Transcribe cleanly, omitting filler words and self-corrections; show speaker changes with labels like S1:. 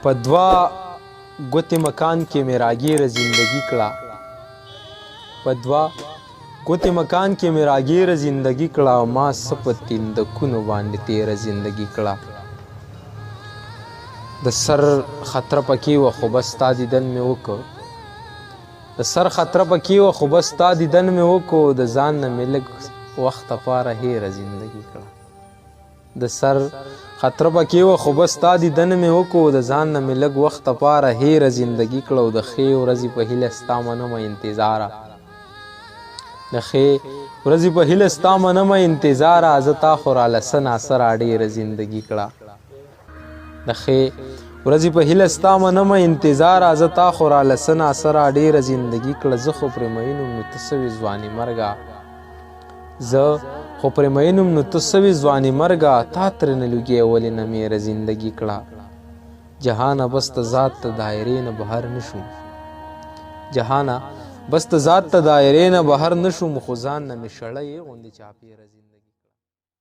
S1: په دوا ګوتې مکان کې مې راګیره زندگی کړه، په دوا ګوتې مکان کې مې راګیره زندگی کړه، ما څه په تیندکونو باندې تیره زندگی کړه. د سر خطر پکې وه خو بس تا دیدن مې وکړ، د سر خطر پکې وه خو بس تا دیدن مې وکړو، د ځان نه مې لږ وخت لپاره هیره زندگی کړه. د سر خطر پکې وه خو بس تا دیدن مې وکړو، د ځان نه مې لږ وخت لپاره هیره زندگی کړه. او د ښې ورځې په هیله ستا منمه انتظاره، د ښې ورځې په هیله ستا منمه انتظاره، زه تا خو راله څه ناڅه راډېره زندگی کړه. د ښې ورځې په هیله ستا منمه انتظاره، زه تا خو راله څه ناڅه راډېره زندگی کړه. زه خو پرې مین وم نو ته څه وې ځواني مرګه، زه خو پرې مین وم نو ته څه وې ځواني مرګه، تا ترېنه لوګی ولې نه میره زندګي کړه. جهانه بس ته ذات ته دایرې نه بهر نشوم، جهانه بس ته ذات ته دایرې نه بهر نشوم، خو ځان نه مې شړی غوندې چاپېره زندګي.